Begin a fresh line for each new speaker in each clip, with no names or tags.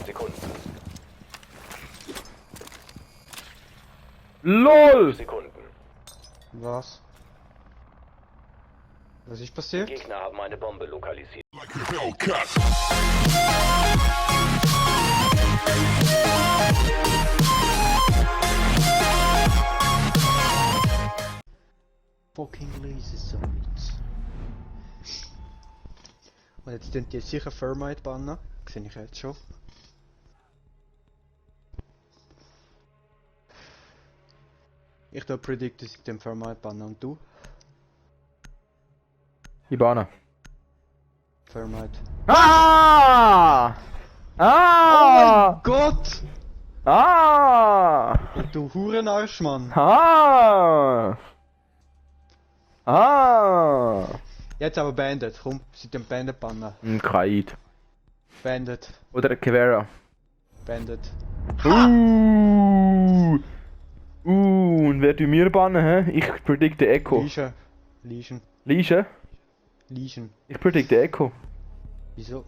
Sekunden.
LOL!
5 Sekunden.
Was? Was ist passiert?
Gegner haben eine Bombe lokalisiert.
Fucking Laser Sites. Und jetzt sind die sicher Thermite bannen. Sehe ich jetzt schon. Ich da predict, dass ich den Thermite bannen und du?
Ibana.
Thermite.
Ah! Ah!
Gott!
Ah!
Du Hurenarsch, Mann!
Ah! Ah!
Jetzt aber Bandit, komm, sie den Bandit bannen.
Ein Kaid.
Bandit,
Oder ein Kevera.
Bandit.
Und wer tut mir bannen, hä? Ich predikte Echo.
Legion. Legion.
Legion?
Legion.
Ich predikte Echo.
Wieso?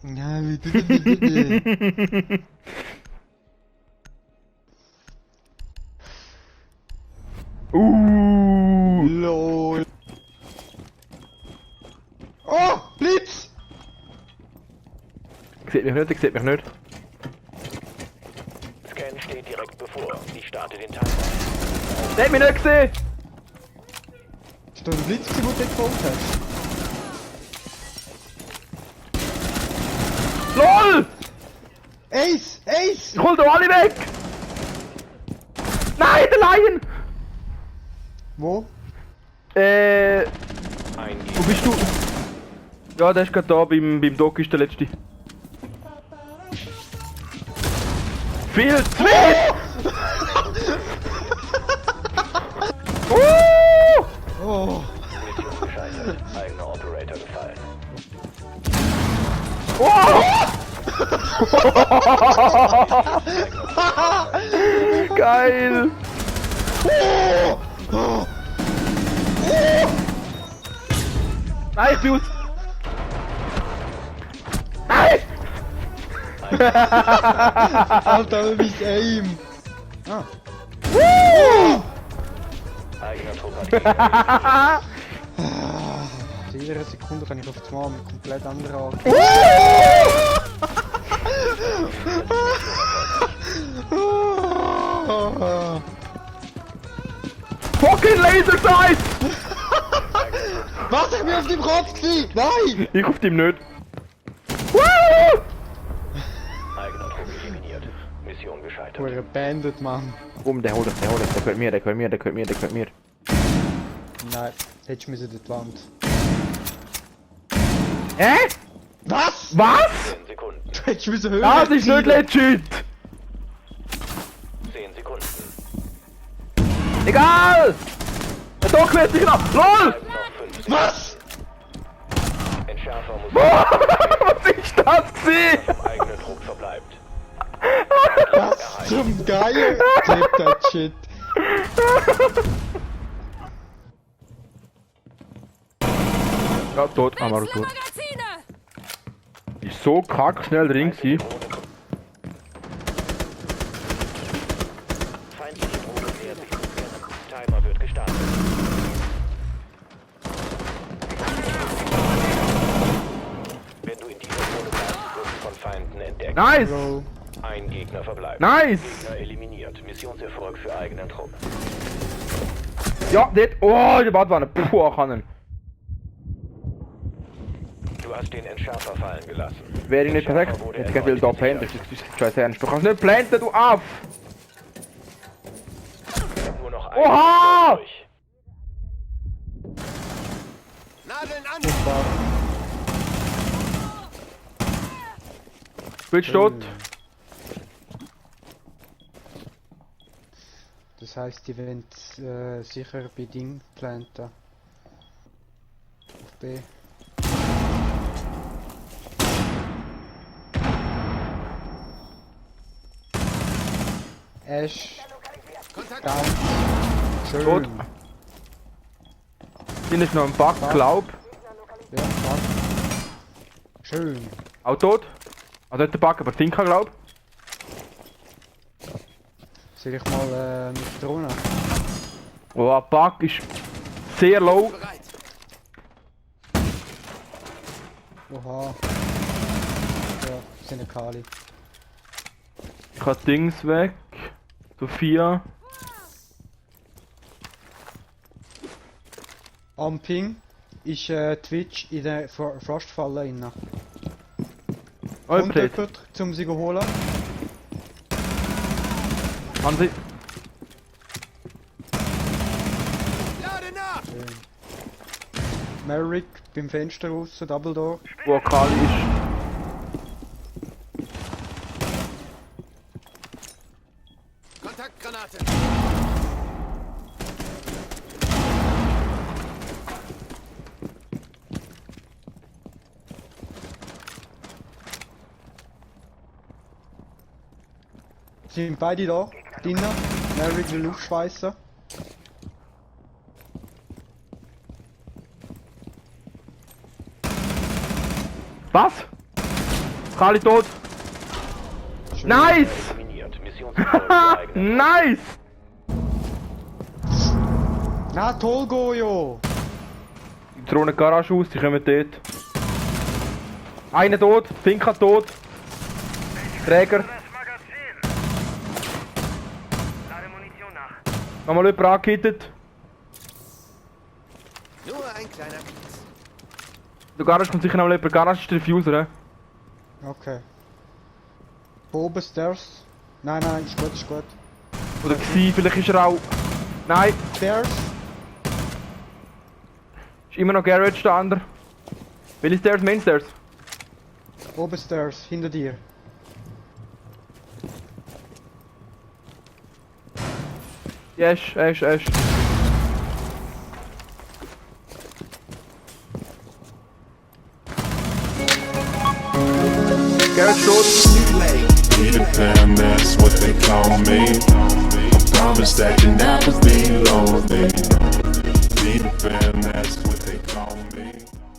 LOL. Oh! Blitz!
Sieht mich nicht, sieht mich nicht.
Scan steht direkt bevor. Ich starte den Timer.
Der hat mich nicht gesehen!
Ist da ein Blitz gewesen, wo du gefolgt hast?
LOL!
Ace! Ace!
Ich hol da alle weg! Nein, der Lion!
Wo?
Wo bist du? Ja, der ist gerade da, beim Doc ist der letzte. Viel zu weit!
Oh!
Mission gescheitert. Eigener Operator gefallen.
Geil! Nein, ich bin aus! Nein!
Alter, wie ist Aim? Ah.
Eigener Trupp hat Gegner.
In jeder Sekunde kann ich auf das Mal mit komplett anderen Art.
Fucking Laser Sight!
Was? Ich bin auf dem Kopf gewesen! Nein!
Ich auf dem nicht.
Eigener Trupp eliminiert. Mission gescheitert.
Pure Bandit, Mann.
Komm, der holt es, der gehört mir, der gehört mir, der gehört mir, der gehört mir.
Nein, hättest du müssen durch die Wand.
Hä?
Was?
Was?
10 Sekunden.
Du hättest müssen höher
Das ist nicht legit!
10 Sekunden.
Egal! Der Doc wird sich noch. LOL!
Bleiben noch 5
Was?
Entschärfer muss
Was ist das gewesen?
vom eigenen Trupp verbleibt.
Was zum Geier? Clip that shit.
Ja, tot, Amaro tot. Ist so kack schnell drin gewesen.
Feindliche Drohne nähert sich zum Scan. Timer wird gestartet. Wenn du in dieser Zone bleibst, wirst du von Feinden entdeckt.
Nice!
Bro.
Ein Gegner verbleibt.
Nice!
Gegner eliminiert. Missionserfolg für eigenen Trupp.
Ja, dort. Oh, die Badwanne. Puh, kann.
Du hast den Entschärfer fallen gelassen.
Wäre ich nicht perfekt.
Entschärfer wurde
Jetzt geht wieder da
erneut
planten. Das ist scheiß ernst. Du kannst nicht planten, du Aff!
identifiziert. Nur noch ein
Oha!
durch.
Bist du tot?
Das heisst, die wollen sicher bei Ding planten. Auf B. Ash. Down. Schön.
Tot. Hier ist noch ein Bug, glaub.
Ja, fuck. Schön.
Auch tot. Also nicht der Bug, aber Tinker, glaub.
Soll ich mal mit der Drohne?
Oh, Bug ist sehr low.
Oha. Ja, sind eine Kali.
Ich hab Dings weg. Sophia.
Am Ping ist Twitch in der Frostfalle rein.
Oh,
Kommt
Plate.
jemand, um sie zu holen?
Haben sie.
Schön. Merrick beim Fenster raus, Double Door.
Wo Kali ist.
Kontaktgranate!
Sind beide da? Drinnen. Merrick will aufschweissen.
Was? Kali tot.
Schön.
Nice!
Eliminiert. Missionserfolg geeignet.
Nice!
Na toll, Gojo!
Die Drohne Garage aus, die kommen dort. Einer tot, Finka tot. Träger. Nochmal jemand angehittet.
Nur ein kleiner Kies.
Der Garage kommt sicher noch jemand. Garage ist der Diffuser,
Okay. Oben Stairs. Nein, nein, ist gut, ist gut.
Oder gsi, vielleicht ist er auch. Nein,
Stairs.
ist immer noch Garage der andere. Welche Stairs? Main Stairs?
Oben Stairs, hinter dir.
Yes, Ash. Garage tot.
Peter Pan, that's what they call me. I promise that you never be lonely. Peter Pan, that's what they call me.